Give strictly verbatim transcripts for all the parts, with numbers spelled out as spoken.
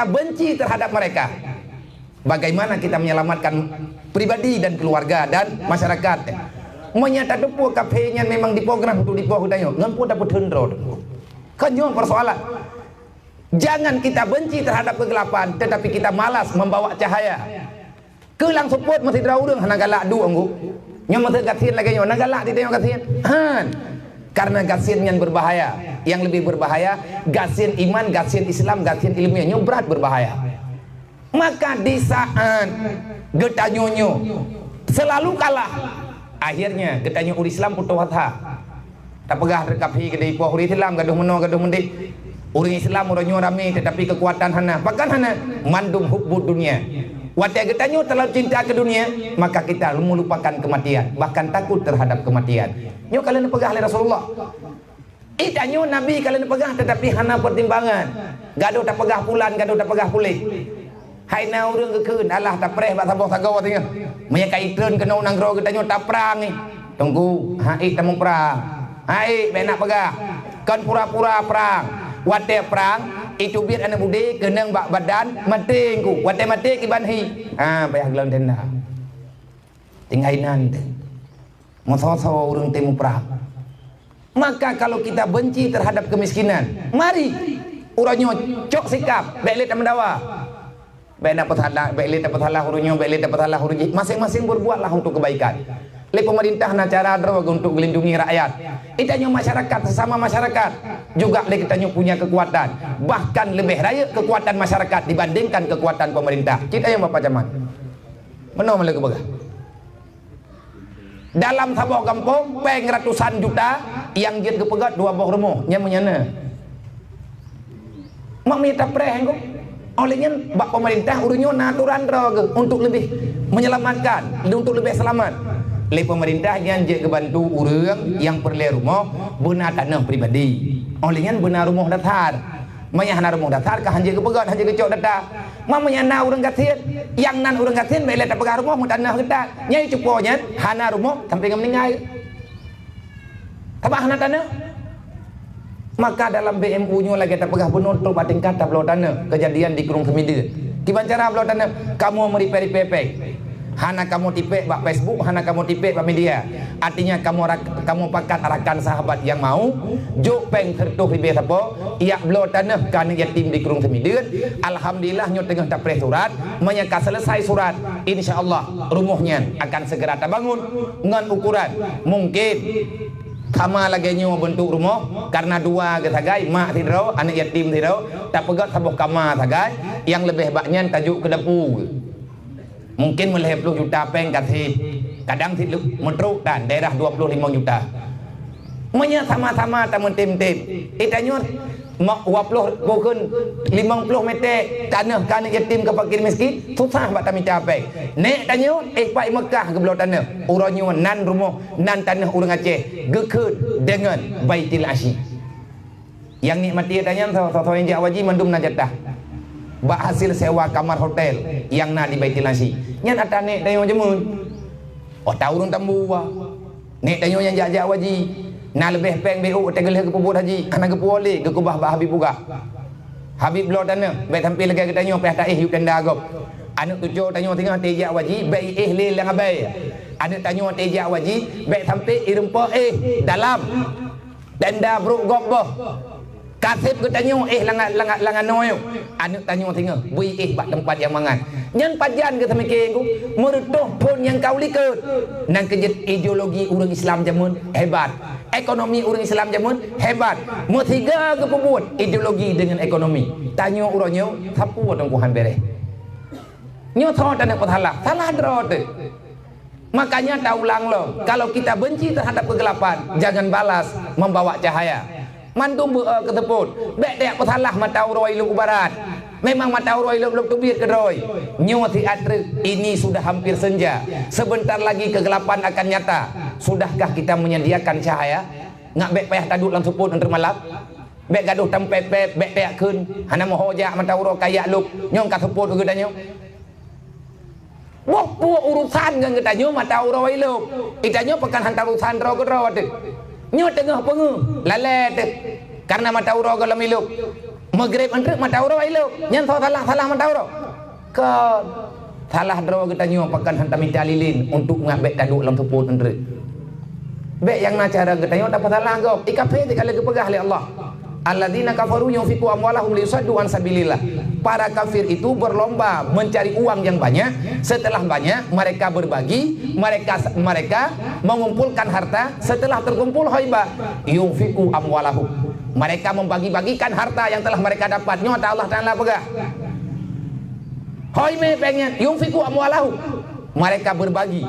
benci terhadap mereka. Bagaimana kita menyelamatkan pribadi dan keluarga dan masyarakat? Meunyo tateupeue kafé nyan memang diprogram untuk dipoh geutanyoe, ngon peue tapeutheun droe? Kan nyoe persoalan. Jangan kita benci terhadap kegelapan, tetapi kita malas membawa cahaya. Keu lam seupôt meusidroe ureuëng hana galak duek anggô. Nyoe meuseue gasien lagée nyoe, na galak di tanyoe gasien? Han. Karena gasien nyan berbahaya. Yang lebih berbahaya, gasien iman, gasien Islam, gasien ilmiah nyoe brat berbahaya. Maka di saat geutanyoe nyoe selalu kalah, akhirnya geutanyoe ureuëng Islam putôh asa. Tapeugah teukafi keudeh ipoh ureuëng Islam gadoh meunoe gadoh meudeh. Ureuëng Islam uroe nyoe ramé tetapi keukuatan hana. Pakon hana? Mandum hubbud dunia. Watée geutanyoe terlalu cinta ke dunia, maka kita melupakan kematian, bahkan takut terhadap kematian. Nyoe ka lheueh neupeugah lé Rasulullah. Ih, tanyoe Nabi ka lheueh neupeugah tetapi hana pertimbangan. Gadoh tapeugah pulan, gadoh tapeugah puléh. Hai na ureuëng geukheun, alah tapreh bak saboh sagoe teungoh. Meunyo ka itreun keunoe nanggroe geutanyoe taprang ih. Teungku, hai tameuprang. Hai bék nak peugah. Kon pura-pura prang. Watée prang, iteubiet aneuëk beudé keunong bak badan maté engku. Watée maté kiban hi. Ha, payah geulon tenda. Tinggai nan teuh. Meusoe-soe ureuëng teuh muprang. Maka kalau kita benci terhadap kemiskinan, mari uroe nyoe cok sikap, bék lé tameudawa. Bék na peusalah, bék lé tapeusalah ureuëng nyoe, bék lé tapeusalah ureuëng jih. Masing-masing berbuatlah untuk kebaikan. Lé pemerintah na cara droe untuk melindungi rakyat. Geutanyoe masyarakat, sesama masyarakat juga lé geutanyoe punya kekuatan. Bahkan lebih rayeuk kekuatan masyarakat dibandingkan kekuatan pemerintah. Cit ayam Bapak Camat. Meunoe lé geupeugah. Dalam saboh gampông, péng ratusan juta nyang jeuet geupeugét dua boh rumoh, nyan meunyan na. Mak mita preh engko. Oleh nyan, bak pemerintah ureuëng nyoe na aturan droe geuh untuk lebih menyelamatkan, untuk lebih selamat. Lé pemerintah nyan jeuet geubantu ureuëng nyang peureulée rumoh, beuna tanoh pribadi. Oleh nyan beuna rumoh dasar. Meunyo hana rumoh dasar ka hanjeuet geupeugét, hanjeuet geucok data. Ma meunyo na ureuëng gasien, nyang nan ureuëng gasien bék lé tapeugah rumoh meutanoh geutak. Nyang cupo nyan hana rumoh sampai ngon meuninggai. Sabab hana tanoh. Maka dalam B M U nyoe lagée tapeugah bunoe trok bak tingkat tabloe tanoh, kejadian di Krueng Seumideuen. Kiban cara bloe tanoh, kamoe meuripée-ripée péng. Hana kamoe tipék bak Facebook, hana kamoe tipék bak media. Artinya kamoe rak-, kamoe pakat rakan sahabat nyang mau, jok péng sireutoh ribée sapo, jak bloe tanoh keu aneuëk yatim di Krueng Seumideuen. Alhamdulillah nyoe teungoh tapreh surat, meunyo ka seuleusai surat, insya Allah rumoh nyan akan segera tabangun ngon ukuran mungkin kama lagée nyoe beuntuk rumoh, karena dua geusagai, mak sidroe, aneuëk yatim sidroe, tapeugét saboh kama sagai, nyang leubeh bak nyan tajok keu dapu. Mungkin meulhée ploh juta péng ka seb, kadang sit meutrok dan daerah dua ploh limong juta. Meunyo sama-sama tameutem-tem, eh, tanyoe ma-, dua ploh bukon limong ploh mètè tanoh keu aneuëk yatim keu fakir miskin, susah bak tamita péng. Nèk tanyoe, eh, pai Meukah geubloe tanoh. Uroe nyoe nan rumoh, nan tanoh ureuëng Aceh geukheun deungon Baitul Asyi. Nyang nikmati ata nyan, soe-soe nyang jak haji mandum na jatah. Bak hasil sewa kamar hotel nyang na di Baitul Asyi. Nyan ata nèk tanyoe jameun. Oh, ta ureuëng tambua. Nèk tanyoe nyang jak-jak haji, na leubeh péng beu ôk teugeulheueh geupeubuet haji, hana geupeuwoe lé, geukeubah bak Habib Bugah. Habib bloe tanoh, bèk sampé lagèe geutanyoe payah taéh yub tenda gob. Aneuëk cucoe tanyoe singoh teuh jak haji, bèk iéh lé lam abèe. Aneuëk tanyoe teuh jak haji, bèk sampé ireumpok éh dalam. Tenda brok gob boh. Ka seb geutanyoe éh langat-langat langanoe. Aneuëk tanyoe singoh beu iéh bak teumpat nyang mangat. Nyan pajan geuteumike ku, meureutoh phon nyang ka u likot. Nyan keuh jeuet ideologi ureuëng Islam jameun hebat. Ekonomi ureuëng Islam jameun hebat. Meusiga geupeubuet ideologi deungon ekonomi. Tanyoe uroe nyoe sapeue teungku han bèrèh. Nyoe soe taneuk peusalah? Salah droe teuh. Makanya taulang lom, kalau kita benci terhadap kegelapan, jangan balas membawa cahaya. Mandum beu-e keuteupot, bèk tajak peusalah mata uroe ilôp u barat. Memang mata uroe ilôp lom teubiet keudroe. Nyoe siat treuk, ini sudah hampir senja. Sebentar lagi kegelapan akan nyata. Sudahkah kita menyediakan cahaya? Ngat bèk payah taduek lam seupôt ngon teumalam. Bèk gadôh tampép-pép, bèk tajak kheun. Hana meuho jak mata uroe kajak lôp. Nyoe ka seupôt keu geutanyoe. Boh peue urusan ngon geutanyoe mata uroe ilôp. Geutanyoe pakon han tarusan droe keudroe teuh. Nyoe teungoh peungeuh, lalè teuh. Kareuna mata uroe gohlom ilôp. Maghrib eunteuk mata uroe ilok, nyan soe salah, salah mata uroe. Kon, salah droe geutanyoe pakon han tamita lilin untuk ngat bék taduek lam seupôt eunteuk. Bék nyang na cara geutanyoe tapeusalah gob. Di kafé teuka lheueh geupeugah lé Allah, "Alladzina kafaru yunfiqu amwalahum liyusaddu an sabilillah." Para kafir itu berlomba mencari uang yang banyak, setelah banyak mereka berbagi, mereka mereka mengumpulkan harta, setelah terkumpul hoiba, yunfiqu amwalahum. Mereka membagi-bagikan harta yang telah mereka dapat. Nyoe ata Allah Taala peugah. Hôi mé péng nyan, yunfiqu amwalahum. Mereka berbagi.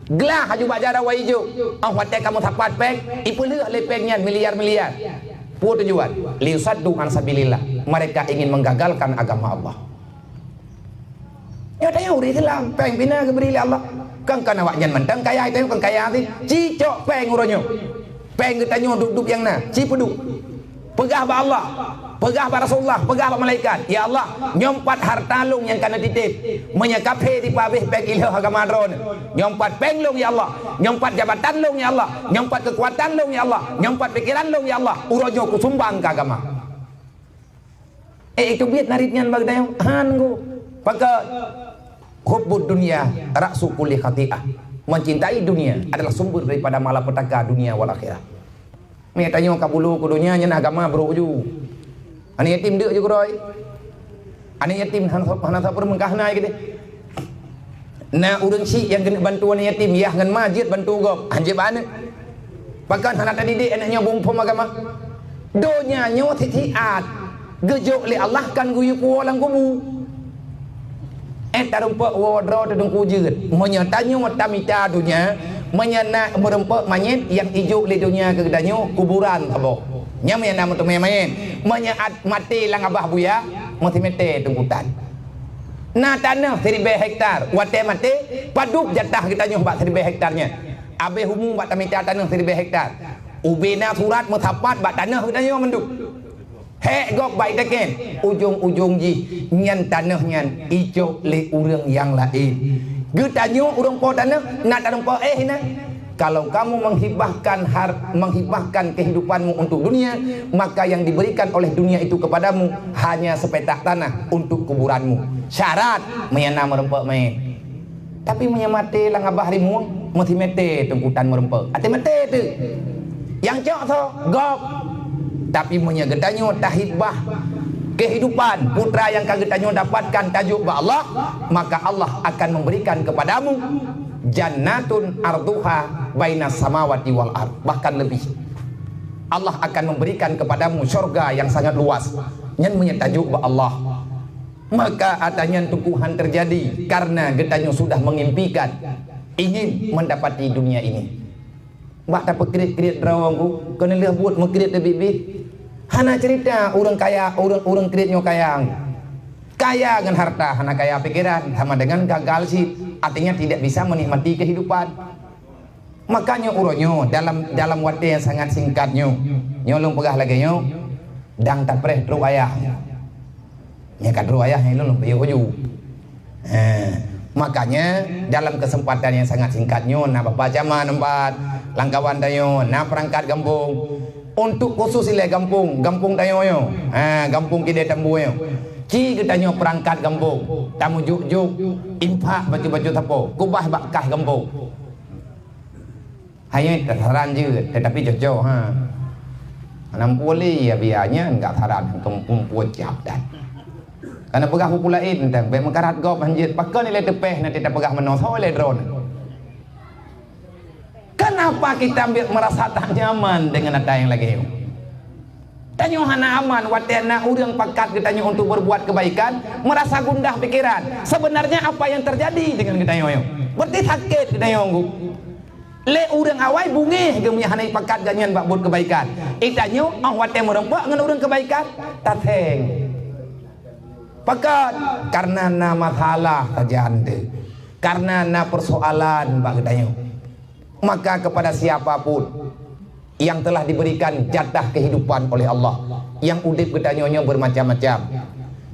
Glah haju bak jaroe ijo. Ah, watée kamoe sapat péng, ipeuleueh lé péng nyan miliar-miliar. Peue tujuan? Liyusaddu an sabilillah. Mereka ingin menggagalkan agama Allah. Nyoe tanyoe ureuëng Islam, péng pih na geubri lé Allah. Kan, kan awaknyan mantong kaya, tanyoe kan kaya teuh. Cicok péng uroe nyoe. Péng geutanyoe dup-dup nyang na, ci peuduek. Peugah bak Allah, peugah bak Rasulullah, peugah bak malaikat, "Ya Allah, nyoe pat harta lôn nyang ka neutitép. Meunyoe kafé jipeuhabéh péng ilheueh agama Droeneuh. Nyoe pat péng lôn, ya Allah. Nyoe pat jabatan lôn, ya Allah. Nyoe pat keukuatan lôn, ya Allah. Nyoe pat pikeran lôn, ya Allah. Uroe nyoe kusumbang keu agama." Eh, itu biet narit nyan bak geutanyoe? Han, Guru. Pakon? Hubbud dunya ra'su kulli khati'ah. Mencintai dunia adalah sumber daripada malapetaka dunia wal akhirah. Mé tanyoe ka bulo keu dunia, nyan agama brok ju. Aneuk yatim deuk ju keudroe. Aneuk yatim hana, hana sapeue meungkah na keudeh. Na ureuëng syiek nyang keuneuk bantu aneuk yatim, yah ngon ma jeuet bantu gob, hanjeuet bak aneuk. Pakon hana tadidik aneuk nyoe beuphom agama? Donya nyoe sit-siat, geujok lé Allah kan geuyue puwoe lam kubu. Eh, tarumpok woe droe teudungku jeuet. Meunyoe tanyoe tamita donya, meunyoe na meurumpok manyét nyang ijok lé donya keu geutanyoe, kuburan saboh. Nyan meunyoe na meuteumé manyét. Meunyoe at-, maté lam abah buya, meusimeté tungkutan. Na tanoh siribée hektar, watée maté, padub jatah geutanyoe bak siribée hektar nyan. Abéh umu bak tamita tanoh siribée hektar. Ubé na surat meusapat bak tanoh geutanyoe mandum. Hék gob bak itakén, ujong-ujong jih nyan tanoh nyan icok lé ureuëng nyang laén. Geutanyoe ureuëng po tanoh, na tarumpok éh na. Kalau kamu menghibahkan har-, menghibahkan kehidupanmu untuk dunia, maka yang diberikan oleh dunia itu kepadamu hanya sepetak tanah untuk kuburanmu. Syarat, meunyoe na meurumpok manyét. Tapi meunyoe maté lam abah rimueng, meusimeté tungkutan meurumpok. Até maté teuh. Nyang cok soe? Gob. Tapi meunyoe geutanyoe tahibah kehidupan, putra nyang ka geutanyoe dapatkan tajok bak Allah, maka Allah akan memberikan kepadamu jannatun arduha bainas samawati wal ard, bahkan lebih. Allah akan memberikan kepadamu syurga yang sangat luas. Nyan meunyoe tajok bak Allah. Maka ata nyan tungkuhan terjadi karena geutanyoe sudah mengimpikan ingin mendapati dunia ini. Bak tapeukriet-kriet droe ku, keuneulheueh buet meukriet leubeh-leubeh. Hana cerita ureuëng kaya, ureuëng, ureuëng kriet nyoe kaya. Kaya ngon harta, hana kaya pikeran, sama dengan gagal cit. Artinya tidak bisa menikmati kehidupan. Makanya uroe nyoe dalam, dalam watée nyang sangat singkat nyoe, nyoe lôn peugah lagée nyoe, dang tapreh trok ayah. Nyang ka trok ayah nyan lôn piôh ju. Ha, makanya dalam kesempatan yang sangat singkat nyoe na Bapak Camat empat, lam kawan tanyoe, na perangkat gampông. Untuk khusus ilée gampông, gampông tanyoe nyoe. Ha, gampông Kidai Tambu nyoe. Ci geutanyoe perangkat gampông, tamujuk-juk, infak bacut-bacut sapo, kubah bak kah gampông. Hanya tasaran je, tetapi cocok, ha. Nampu lé ya biaya nyan enggak saran keumpung pucap dan. Karena peugah buku lain tentang bek meukarat gob hanjeuet pakon ilée teupeh nanti tapeugah meunoe soe lé droe. Kenapa kita ambil merasa tak nyaman dengan ata yang lagée nyoe? Tanyoe hana aman watée na ureuëng pakat geutanyoe untuk berbuat kebaikan, merasa gundah pikiran. Sebenarnya apa yang terjadi dengan geutanyoe nyoe? Berarti sakét geutanyoe nyoe. Lé ureuëng awai bungéh geuh meunyoe hana ipakat gobnyan bak buet keubaikan. Itanyoe óh watée meurumpok ngon ureuëng keubaikan, taséng. Pakon? Karena na masalah sajan teuh. Karena na persoalan bak geutanyoe. Maka kepada siapa pun yang telah diberikan jatah kehidupan oleh Allah, yang udeb geutanyoe nyoe bermacam-macam.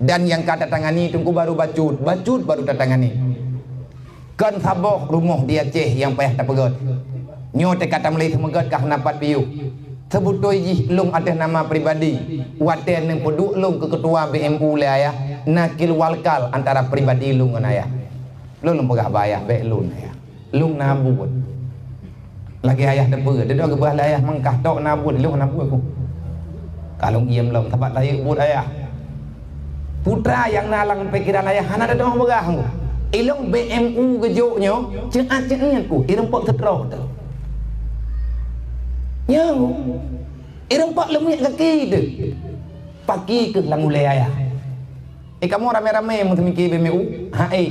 Dan nyang ka tatangani teungku baru bacut, bacut baru tatangani. Kon saboh rumoh di Aceh nyang payah tapeugét. Nyoe teuka tameulai seumeugét ka hana pat piôh. Seubutôi jih lôn ateueh nama pribadi, watée neupeuduek lôn keu keutua B M U lé ayah, na kilwalkal antara pribadi lôn ngon ayah. Lôn, lôn peugah bak ayah, bék lôn ayah. Lôn na buet. Lagée ayah teupeue, dudoe geupeugah lé ayah meungkah tok na buet, lôn na buet ku. Ka lôn iem lom, sabab tayeuk buet ayah. Putra nyang na lam pikeran ayah hana teudoh peugah ku. Ilôn B M U geujok nyoe, ceuat-ceuat ku, ireumpok teutroh teuh. Nyoe, ireumpok leumiek gaki teuh. Paki keuh lam ulée ayah. Eh, kamoe ramé-ramé meuseumiké B M U? Ha, eh.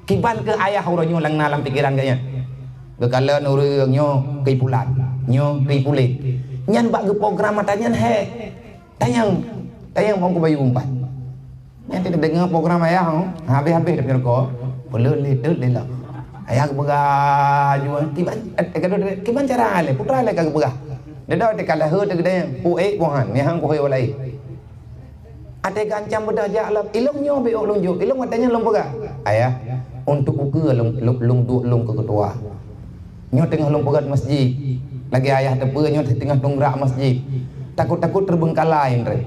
Kiban keuh ayah uroe nyoe nyang na lam pikeran geuh nyan. Geukalon ureuëng nyoe keu pulan, nyoe keu pulen. Nyan bak geuprogram mata nyan hék. Tanyong, tanyong bang kubayu umpat. Nyan teudeungoe program ayah, oh, habéh-habéh dapeunyang rukok. Peuleuet lé, teuet lé lah. Ayah geupeugah juang, kiban, eh, kiban cara lé, putra lé ka geupeugah. Dedo teuka lahé teugeudeng, puék pohan, nyang kuhôi walai. Até gancam beudah jak lom, ilong nyoe bék lôn jok, ilong watée nyan lôn peugah, "Ayah, untuk ukeue lôn, lôn, lôn duek lôn keu keutua. Nyoe teungoh lôn peugét masjid. Lagée ayah teupeue nyoe teungoh dongrak masjid. Takot-takot teubeungkalai ndreh.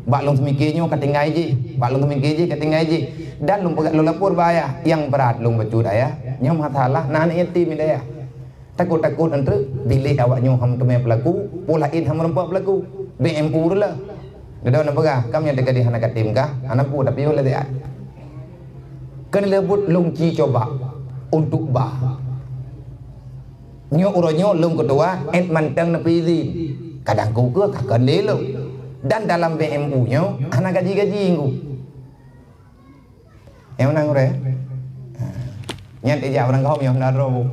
Bak lôn seumiké nyoe ka tinggai jih, bak lôn seumiké jih ka tinggai jih. Dan lôn peugét lôn lapor bak ayah, nyang brat lôn bacut ayah. Nyoe masalah na aneuk yatim di dayah." Takot-takot eunteuk bilék awak nyoe hom teumé peulaku, po laén hom meurumpok peulaku. B M U rula. Dedo na peugah, kam nyang teuka di hana katem kah? Hana peue, tapi ulée siat. Keuneuleubeut lôn ci coba untuk ba. Nyoe uroe nyoe lôn keutua, et mantong neupeuizin. Kadang ku keu ka keuneuleubeut. Dan dalam B M U nyoe hana gaji-gaji ngku. Nyang meunan gurée. Ha. Nyan ijak urang gahom nyang na droe.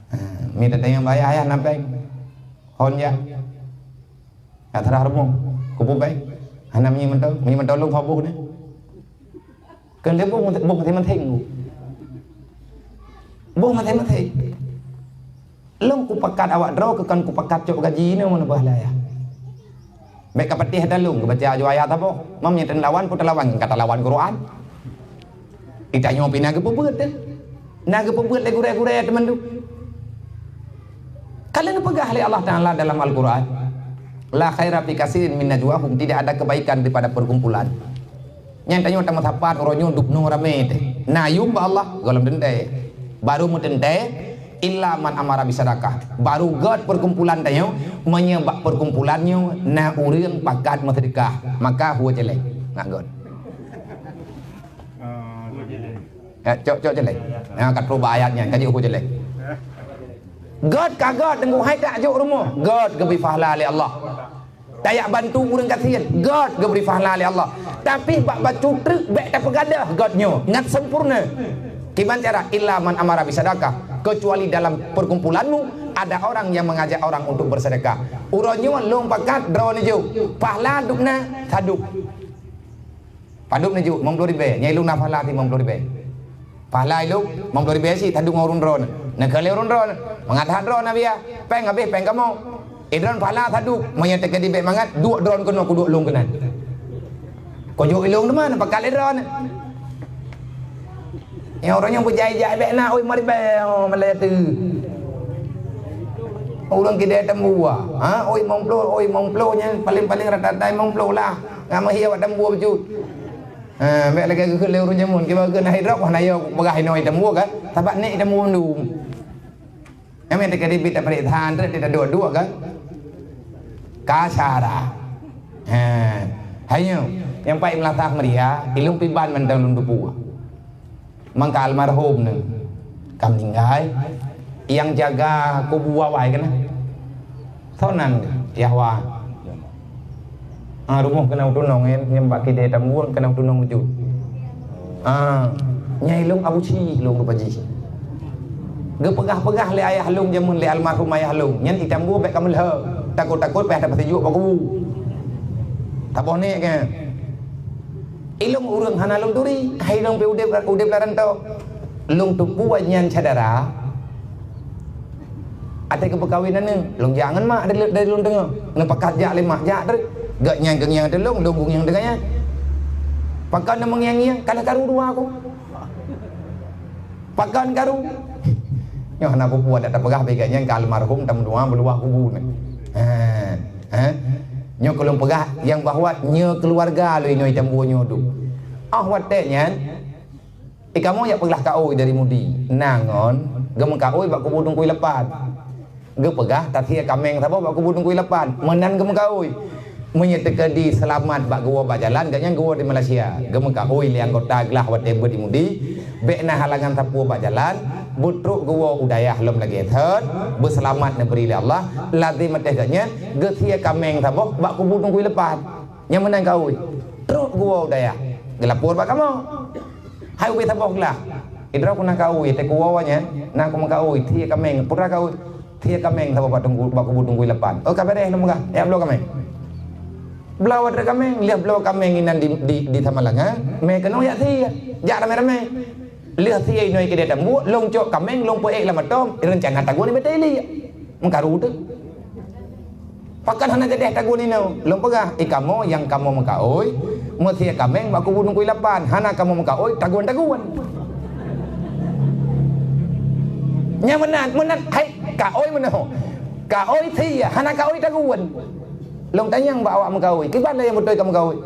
Ha. Mita tanyong bak ayah, ayah na péng. Hon jak. Ka tarah rumoh. Kupeue péng. Hana meunyoe mantong, meunyoe mantong lôn pha boh ni. Keu lé boh, boh maté-maté. Boh maté-maté. Lôn kupakat awak droe keu kon kupakat cok gaji nyoe meuneubah lé ayah. Bék ka patéh ata lôn geubaca aju ayat saboh. Mam nyang teulawan pun teulawan ngon ka teulawan Quran. Ita nyoe pih na geupeubeuet teuh. Na geupeubeuet lé gurée-gurée teumandum. Ka lheueh neupeugah lé Allah Taala dalam Al-Quran, "La khaira fi katsirin min najwahum," tidak ada kebaikan daripada perkumpulan. Nyang tanyoe tameusapat uroe nyoe dubnoe ramé teuh. Na yum bak Allah, gohlom teuntée. Baru meuteuntée, illa man amara bisadaqah. Baru gét perkumpulan tanyoe, meunyoe bak perkumpulan nyoe na ureuëng pakat meuseudeukah, maka hue céléng. Nah, gét. Ya, cok, cok céléng. Nah, ka troh bak ayat nyan, ka jeuet hue céléng. Gét ka gét, teungku hai tak jok rumoh. Gét geubri pahala lé Allah. Tajak bantu ureuëng gasien, gét geubri pahala lé Allah. Tapi bak bacut treuk bék tapeugadôh gét nyoe ngat sempurna. Kiban cara illa man amara bisadaqah, kecuali dalam perkumpulanmu ada orang yang mengajak orang untuk bersedekah. Uroe nyoe lôn pakat droeneuh jok, pahala dubna sadub. Padub neujok limong ploh ribée, nyang ilong na pahala limong ploh ribée. Pahala ilong limong ploh ribée cit tadub ngon ureuëng droeneuh. Neukheun lé ureuëng droeneuh, mangat that droeneuh biya, péng habéh péng kamoe. Eh droeneuh pahala tadub, meunyoe teukeudi bék mangat, duek droeneuh keunoe kuduek lôn keunan. Kujok ilong teuma neupakat lé droeneuh. Nyang ureuëng nyang beujai-jai bék na, oi, maribée, oh, malée teuh. Ureuëng kidée tambua, ha, oi, limong ploh, oi, limong ploh nyan paléng-paléng rata-rata limong ploh lah. Ngameuhi awak tambua bacut. Ha, bék lagée geukheun lé ureuëng jameun, kiban geukheun hai droe, hana yo peugah inoe tambua kan? Sabab nek tambua mandum. Nyang meuteukeu dibit tapeuriksa, treuk teuka duek-duek kan? Ka syara. Ha. Hai nyoe, nyang paih meulasah meuria, ilong piban mantong lôn teupeue. Mangka almarhum nyoe ka meuninggai, nyang jaga kubu awai keunan. Soe nan Yahwa. Ah, rumoh keunan tunong, eh, nyang bak kidée tambua keunan tunong meuju. Ah, nyang ilong Abu Cih ilong rupa jih. Geupeugah-peugah lé ayah lôn jameun lé almarhum ayah lôn, nyan itambua bék ka meulhö, takot-takot payah tapeusijuek bak kubu. Taboh nek kan. Ilong ureuëng hana lôn turi, hai lôn pi udeb, udeb lam rantau. Lôn teupeue nyan syedara. Até geupeukawen aneuk, lôn jak ngon mak dari, dari lôn teungoh. Neupakat jak lé mak, jak treuk. Gét nyang keungiang teulông, lôn keungiang teungoh nyan. Pakon na meungiang-ngiang, ka lheueh karu dua ku. Pakon karu. Nyoe hana peue-peue dak tapeugah bak gét nyang ka almarhum tam dua beuluah kubu nyoe. Nyoe keu lôn peugah nyang bahwa nyoe keuluwarga lôn inoe itambu nyoe duek. Óh watée nyan, i kamoe jak peuglah kaôi dari Mudi. Na ngon geumeukaôi bak kubu Teungku Ilapan. Geupeugah tathie kaméng saboh bak kubu Teungku Ilapan. Meunan geumeukaôi. Meunyoe teukeudi seulamat bak geuwoe bak jalan, gobnyan geuwoe di Malaysia. Geumeukaôi lé anggota glah watée beuet i Mudi, bék na halangan sapeue bak jalan, beutrok geuwoe u dayah lom lagée thot, beuseulamat neubri lé Allah, lazem ateueh gobnyan geuthie kaméng saboh bak kubu Teungku Ilapan. Nyang meunan kaôi. Trok geuwoe u dayah. Geulapor bak kamoe. Hai ubé saboh glah. Idroe ku na kaôi, teukuwoe nyan, na ku meukaôi, thie kaméng, peue kaôi, thie kaméng saboh bak Teungku, bak kubu Teungku Ilapan. Oh, ka beureh lom gah, jak bloe kaméng. Bloe watée kaméng, lheueh bloe kaméng inan di, di, di Samalanga, mé keunoe jak thie, jak ramé-ramé. Lheueh thie inoe keudeh tambuek, lôn cok kaméng, lôn peuék lam atôm, reuncana tagun di Bateli. Meukaru teuh. Pakon hana gadeh tagun inoe? Lôn peugah, i kamoe nyang kamoe meukaôi, meuthie kaméng bak kubu Teungku Ilapan, hana kamoe meukaôi, tagun-tagun. Nyang meunan, meunan, hai, kaôi meunoe. Kaôi thie, hana kaôi tagun. Lôn tanyong bak awak meukaôi, kiban lé nyang beutôi ka meukaôi?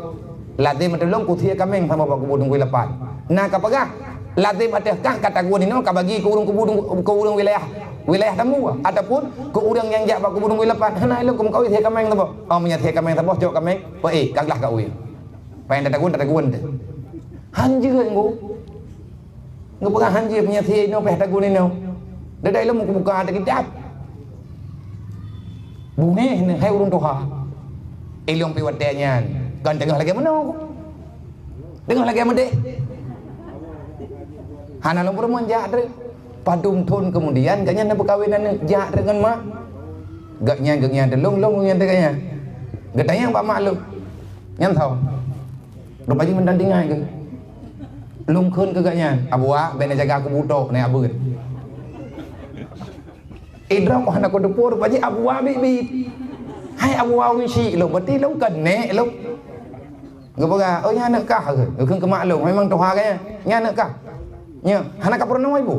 Lazem ateueh lôn kuthie kaméng saboh bak kubu Teungku Ilapan. Na ka peugah, lazem ateueh kah ka tagun inoe ka bagi keu ureuëng kubu Teungku, keu ureuëng wilayah, wilayah tambuek, ataupun keu ureuëng nyang jak bak kubu Teungku Ilapan. Hana, ilôn ku meukaôi thie kaméng saboh. Oh, meunyoe thie kaméng saboh, cok kaméng, peuék, ka glah kaôi. Pajan tatagun, tatagun teuh. Han jeuet ngon. Geupeugah han jeuet, meunyoe thie inoe pih tagun inoe. Dada ilôn meubuka ata kitab. Bungéh neuh hai ureuëng tuha. Ilôn pih watée nyan, kon teungoh lagée meunoe. Teungoh lagée meudeh. Hana lôn peurumoh jak treuk. Padum thon keumudian, gobnyan na peukawen aneuk, jak treuk ngon mak. Gobnyan, gobnyan teuh lôn, lôn gobnyan teuh gobnyan. Geutanyong bak mak lôn. Nyan tho. Rupa jih meunan tinggai keu. Lôn kheun keu gobnyan, "Abuwa, bék neujaga kubu tok, neu abeuet." Idroe ku hana kuteupeu, rupa jih Abuwa biet-biet. Hai Abuwa ureuëng syik lôn, berarti lôn kon nék lôn. Geupeugah, "Oh, nyan aneuk kah?" Geukheun keu mak lôn, memang tuha gaya. "Nyan aneuk kah?" "Nyo, hana kapeurunoe ibu."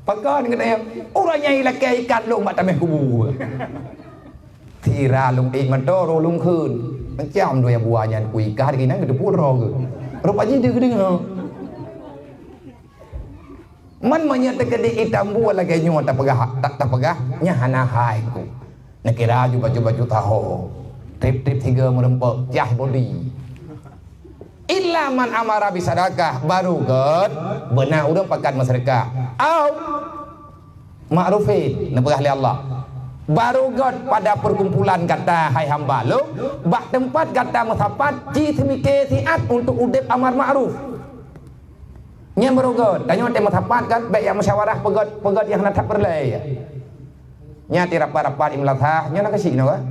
Pakon geutanyong, "Ureuëng nyang ilakée ikat lôn bak tameh kubu." Sira lôn ék mantong roh lôn kheun. Macam dua buah nyan kuikah di kinan geuteupeue droe geuh. Rupa jih deuh geudeungoe. Man meunyoe teukeudi itambu lagée nyoe tapeugah, ta-, tapeugah, nyan hana hai ku. Neukira ju baju-baju taho. Trip-trip tiga meureumpok, jah bodi. Illa man amara bisadaqah, baru gét beuna ureuëng pakat meuseudeukah. Au ma'rufin, neupeugah lé Allah. Baru gét pada perkumpulan gata hai hamba lôn, bak teumpat gata meusapat, ci seumike siat untuk udeb amar ma'ruf. Nyan baru gét, tanyoe teuh meusapat kan, bék jak musyawarah peugét, peugét nyang hana that peureulée. Nyan teuh rapat-rapat imlasah, nyoe na keuchik nyoe kan?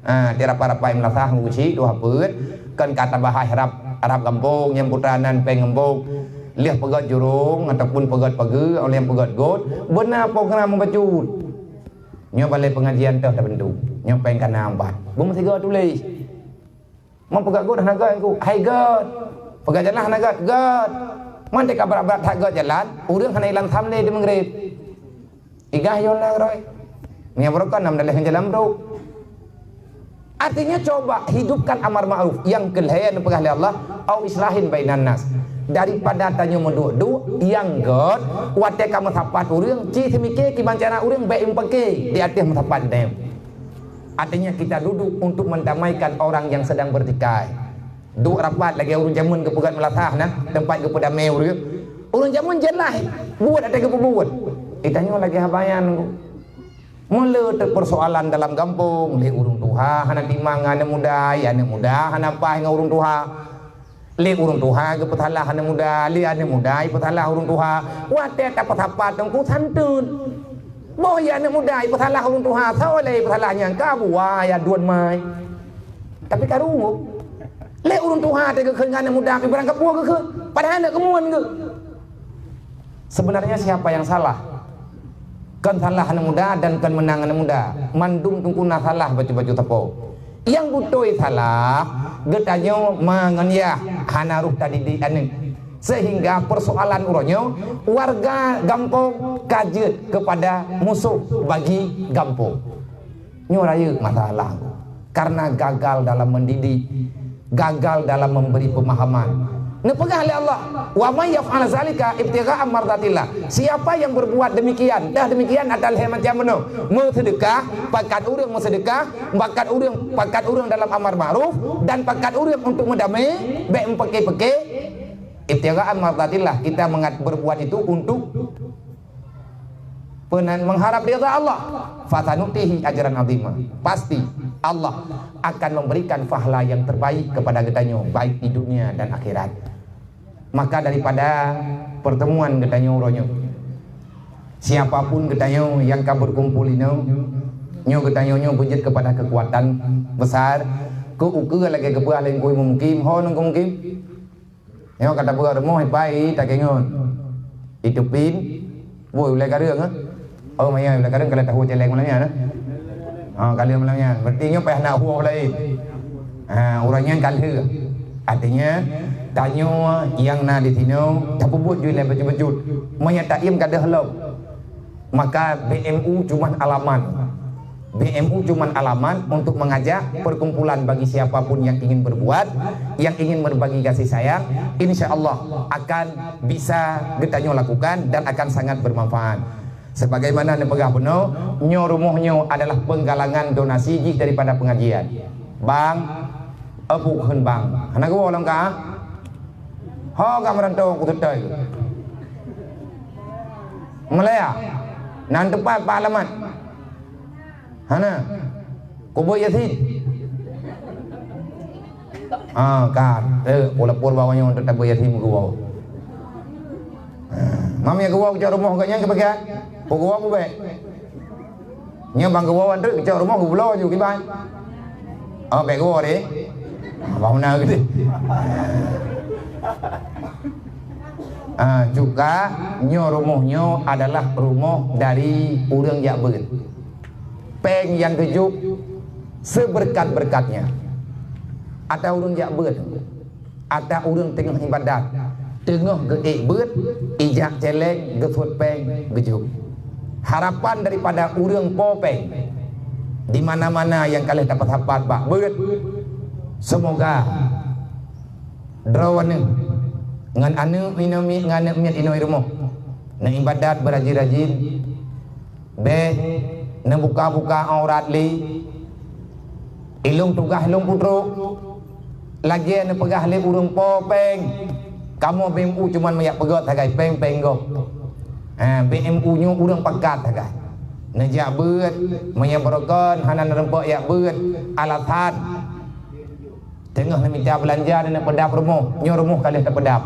Ha, teuh rapat-rapat imlasah ngon keuchik, dua peuet, kan ka tabahas rab, rab gampông, nyang putra nan péng gampông. Lheueh peugét jurông ataupun peugét pageue, óh lheueh peugét gôt, beuna program meubacut. Nyoe balée pengajian teuh tabentuk. Nyoe péng ka na empat. Beumeusigoe tuléh. Mon peugét gôt hana gét ku, hai gét. Peugét jalan hana gét, gét. Mon teuka brat-brat that gét jalan, ureuëng hana ilang tham lé di Maghrib. Igah yon lang roi. Nyan baroe kan nam daleh jalan brok. Artinya coba hidupkan amar ma'ruf nyang keu lhée neupeugah lé Allah, au islahin bainan nas. Daripada tanyoe meuduek-duek nyang gét, watée ka meusapat ureuëng, ci seumike kiban cara ureuëng bék impake di ateueh meusapat deuh. Artinya kita duduk untuk mendamaikan orang yang sedang bertikai. Duek rapat lagée ureuëng jameun geupeugét meulasah na, teumpat geupeudamé ureuëng. Ureuëng jameun jeulaih buet ateueh geupeubuet. Geutanyoe lagée haba nyan. Meuleueh teuh persoalan dalam gampông, lé ureuëng tuha hana timang ngon aneuëk muda, ya aneuëk muda hana paih ngon ureuëng tuha. Lé ureuëng tuha geupeusalah aneuëk muda, lé aneuëk muda ipeusalah ureuëng tuha. Watée tapeusapat teungku santun. Boh ya aneuëk muda ipeusalah ureuëng tuha, soe lé ipeusalah nyang ka buwa ya duet mai. Tapi ka rungoh. Lé ureuëng tuha teuh geukheun ngon aneuëk muda, pi barang kapeue geukheun. Padahai aneuëk keumuan geuh. Sebenarnya siapa yang salah? Kon salah aneuëk muda dan kon meunang aneuëk muda. Mandum teungku na salah bacut-bacut sapo. Nyang beutôi salah, geutanyoe ma ngon yah hana roh tadidik aneuëk. Sehingga persoalan uroe nyoe, warga gampông ka jeuet keupada musoh bagi gampông. Nyoe rayeuk masalah. Karena gagal dalam mendidik, gagal dalam memberi pemahaman. Neupeugah lé Allah, "Wa may yaf'al zalika ibtigha'a mardatillah." Siapa yang berbuat demikian, dah demikian ata lhée macam bunoe, meuseudeukah, pakat ureuëng meuseudeukah, pakat ureuëng, pakat ureuëng dalam amar ma'ruf, dan pakat ureuëng untuk meudamé, bék meupeukée-peukée, ibtigha'a mardatillah, kita mengat-, berbuat itu untuk Peunan mengharap ridha Allah, fasanutihi ajran azima. Pasti Allah akan memberikan pahala yang terbaik kepada geutanyoe, baik di dunia dan akhirat. Maka daripada pertemuan geutanyoe uroe nyoe, siapapun geutanyoe yang ka berkumpul inoe, nyoe geutanyoe nyoe beujeuet kepada kekuatan besar, keu ukeue lagée geupeugah lé Teungku Mukim, ho Teungku Mukim? Nyoe ka tapeugah rumoh ipai takengon. Itu pin, woi ulée kareueng, eh? Oh, maya ulée kareueng kalau tahu celeng malam nyan, eh? Ha, kali malam nyan. Berarti nyoe payah nak huoh lain. Ha, urang nyan ka lheueh. Artinya, tanyoe nyang na di sinoe, tapeubuet jih lé bacut-bacut. Meunyo taiem ka deuh lom. Maka B M U cuman alamat. B M U cuman alamat untuk mengajak perkumpulan bagi siapapun yang ingin berbuat, yang ingin berbagi kasih sayang. Insya Allah akan bisa geutanyoe lakukan dan akan sangat bermanfaat. Sebagaimana neupeugah bunoe, nyoe rumoh nyoe adalah penggalangan donasi jih daripada pengajian. Bang, eh, bukon bang. Hana geuwoe lom ka? Ho ka meurantau ku teutai. Malaya. Nan teumpat bak alamat. Hana. Kubur Yasin. Ah, ka. Eh, walaupun bawah nyoe untuk tabur Yasin meuguwoe. Ah, mam ya guwoe cok rumoh geuh nyan keupeugah. Ku guwoe bubek. Nyoe bang geuwoe anteuk geucok rumoh geubloe ju kiban. Oh, bék geuwoe deh. Abang meunan geuh. Ah, juga nyoe rumoh nyoe adalah rumoh dari ureuëng jak beuet. Péng nyang geujok seberkat-berkatnya. Ata ureuëng jak beuet. Ata ureuëng teungoh ibadat, teungoh geuék beuet, ijak celeng, geusuet péng, geujok. Harapan daripada ureuëng po péng di mana-mana nyang ka lheueh tapeusapat bak beuet, seumoga droeneuh ngon aneuëk inong miet, ngon aneuëk miet inong rumoh neuibadat beurajin-rajin, bék neubuka-buka aurat lé. Ilong tugaih lôn peutrok, lagée neupeugah lé ureuëng po péng, kamoe B M U cuman meujak peugét sagai péng-péng gob. Ha, B M U nyoe ureuëng pakat sagai. Neujak beuet, meunyoe beureugon hana neureumpok jak beuet, alasan teungoh neumita beulanja dan neupeudab rumoh, nyoe rumoh ka lheueh teupeudab.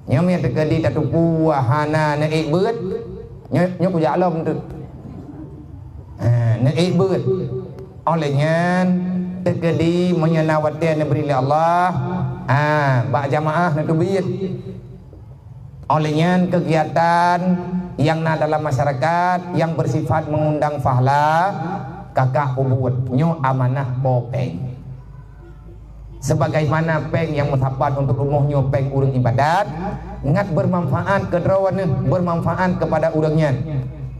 Nyoe meunan teukeudi tatupeue hana neuék beuet, nyoe, nyoe kujak lom teuk. Ha, neuék beuet. Óh lheueh nyan, teukeudi meunyoe na watée neubri lé Allah, ha, bak jamaah neuteubiet. Óh lheueh nyan, keugiatan nyang na dalam masyarakat nyang beusifat meungundang pahala, kakak peubuet. Nyoe amanah po péng. Sebagaimana péng nyang meusapat untuk rumoh nyoe péng ureuëng ibadat, ngat beumanfaat keu droeneuh, beumanfaat keupada ureuëng nyan.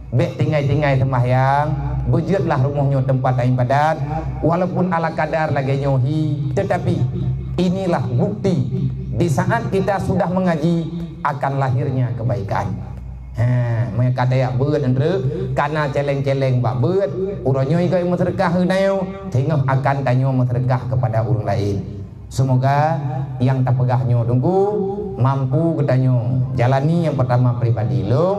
Bék tinggai-tinggai seumbahyang, beujeuetlah rumoh nyoe teumpat ibadat, walaupun ala kadar lagée nyoe hi, tetapi inilah bukti di saat kita sudah mengaji akan lahirnya kebaikan. Ha, meunyo ka tajak beuet, Andrew, kana celeng-celeng bak beuet, uroe nyoe igoe meuseudeukah keu tanyoe, teungoh akan tanyoe meuseudeukah keupada ureuëng laén. Seumoga nyang tapeugah nyoe Teungku mampu geutanyoe jalani. Nyang peurtama pribadi lôn,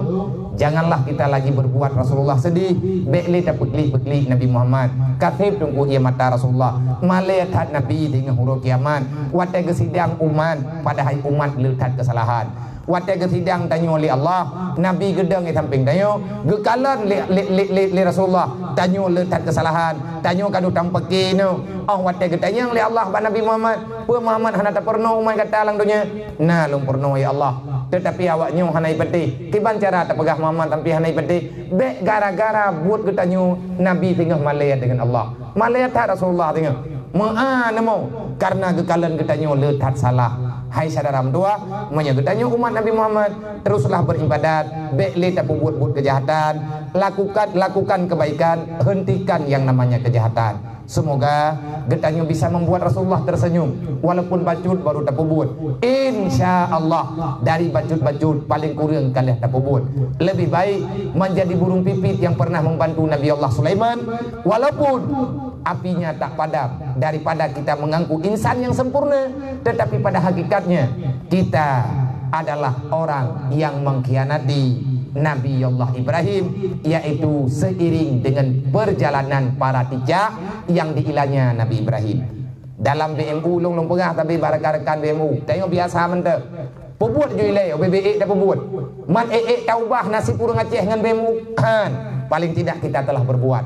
janganlah kita lagi berbuat Rasulullah sedih, bék lé tapeuklik-peuklik Nabi Muhammad. Ka seb Teungku ie mata Rasulullah, malée that Nabi teungoh uroe kiamat. Watée geusidang umat, padahai umat le that keusalahan. Watée geusidang tanyoe lé Allah, Nabi geudong di sampéng tanyoe, geukalon lé, lé, lé, lé, lé Rasulullah, tanyoe le that keusalahan, tanyoe ka duek tampeuke nyoe. Óh watée geutanyong lé Allah bak Nabi Muhammad, "Peue Muhammad hana tapeurunoe umat gata lam donya?" "Na lôn peurunoe, ya Allah, teutapi awak nyoe hana ipatéh." "Kiban cara tapeugah Muhammad sampoe hana ipatéh?" "Bék gara-gara buet geutanyoe Nabi teungoh malée deungon Allah." Malée that Rasulullah teungoh. Meu'ah neumo, karena geukalon geutanyoe le that salah. Hai syedara meutuwah, meunyoe geutanyoe umat Nabi Muhammad, teruslah beribadat, bék lé tapeubuet-buet kejahatan, lakukan, lakukan kebaikan, hentikan yang namanya kejahatan. Semoga geutanyoe bisa membuat Rasulullah tersenyum, walaupun bacut baru tapeubuet. Insya Allah, dari bacut-bacut paling kurang ka lheueh tapeubuet. Lebih baik menjadi burung pipit yang pernah membantu Nabi Allah Sulaiman, walaupun apinya tak padam, daripada kita mengaku insan yang sempurna, tetapi pada hakikatnya kita adalah orang yang mengkhianati Nabi Allah Ibrahim, yaitu seiring dengan perjalanan para cicak yang diilanya Nabi Ibrahim. Dalam B M U lôn, lôn peugah, tapi bak rekan-rekan B M U, tanyoe biasa mantong. Peubuet ju ilée, ubé-bé ék tapeubuet. Man ék-ék taubah nasib ureuëng Aceh ngon B M U. Han, paling tidak kita telah berbuat.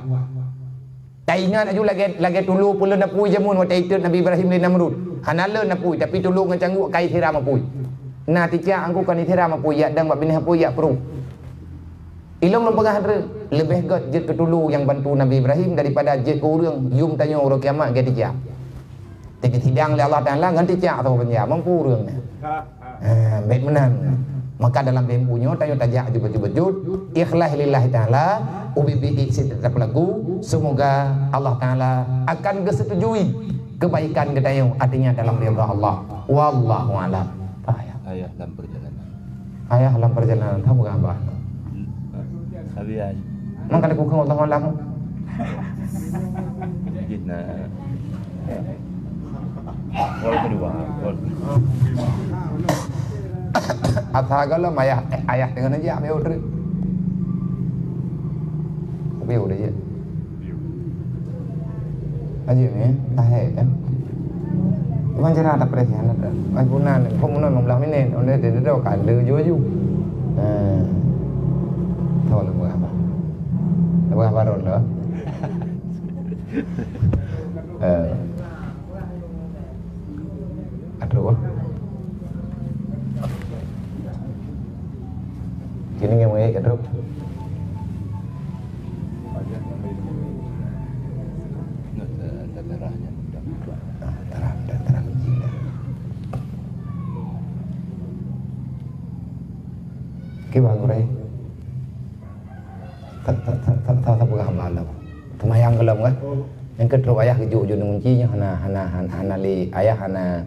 Taingat aju lagée, lagée tulo peulon apui jameun watée itot Nabi Ibrahim lé Namrud. Hana lon apui, tapi tulo ngon cangguek ka isiram apui. Na ticak angku kon isiram apui, jak dang bak binéh apui, jak pruh. Ilong lôn peugah treuk, leubeh gét jeuet keu tulo nyang bantu Nabi Ibrahim daripada jeuet keu ureuëng yum tanyoe uroe kiamat gét ticak. Teukeusidang lé Allah Taala ngon ticak atau peunjara, mampu ureuëng nyan. Eh, baik meunan. Maka dalam B M U nyoe tanyoe tajak jeuet-jeuet, ikhlas lillahi taala, ubé-bé ék sit tapelaku, semoga Allah Taala akan geusetujui kebaikan geutanyoe, artinya dalam ridha Allah. Wallahu a'lam. Ayah. Ayah dalam perjalanan. Ayah dalam perjalanan, tahu apa? Abi ai. Maka aku keu Allah a'lam. Jih na. Gol kedua, gol. Asa kalau ayah, eh, ayah tengah aja ambil order. Tapi udah ya. Aja ni, tahe kan. Memang cara ada perhatian ada. Mai guna ni, kok guna enam belas minit, udah dia dah kala ju aju. Eh. Tahu lah buat apa. Buat apa dah? Eh. Aduh. Kini yang baik, aduh. Terang, terang, terang. Oke, Bang Ray. Tak, tak, tak, tak, tak, tak peugah hamba lom. Seumayang keulom kan? Nyang keu trok ayah geujok ju ngunci nyoe hana, hana, hana, hana lé ayah hana.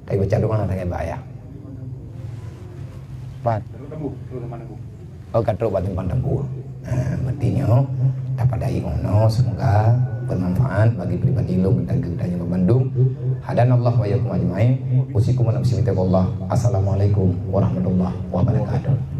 Tapi baca doa tak bak ayah. Pat. Oh, ka trok bak simpang tambu. Ha, berarti nyoe tapadai ngon nyoe, semoga bermanfaat bagi pribadi lôn dan geutanyoe bandum. Hadanallahu wa iyyakum ajmain. Usikum wa nafsi bitaqwallah. Assalamualaikum warahmatullahi wabarakatuh.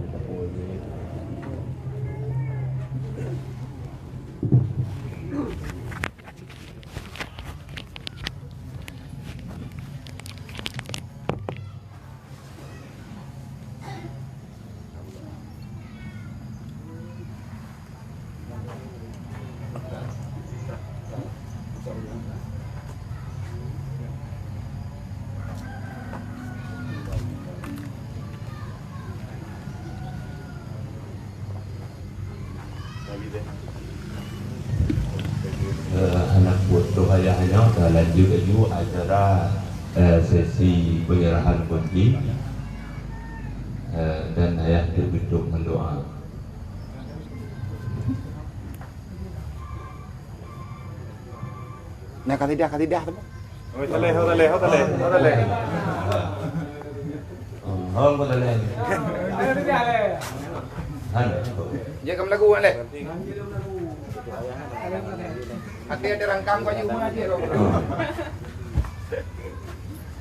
Eh, aneuk buet Ayah nyoe ka lanjut laju acara, eh, sesi penyerahan kunci, eh, dan Ayah teuk geuduek meudoa. Nah, kasidah, kasidah tu. Oh, taleh, oh, taleh, oh, taleh, oh, taleh. Oh, oh, taleh. Han. Dia akan berlagu, Wan, leh. Hati ada rangkang baju mana dia, Wan?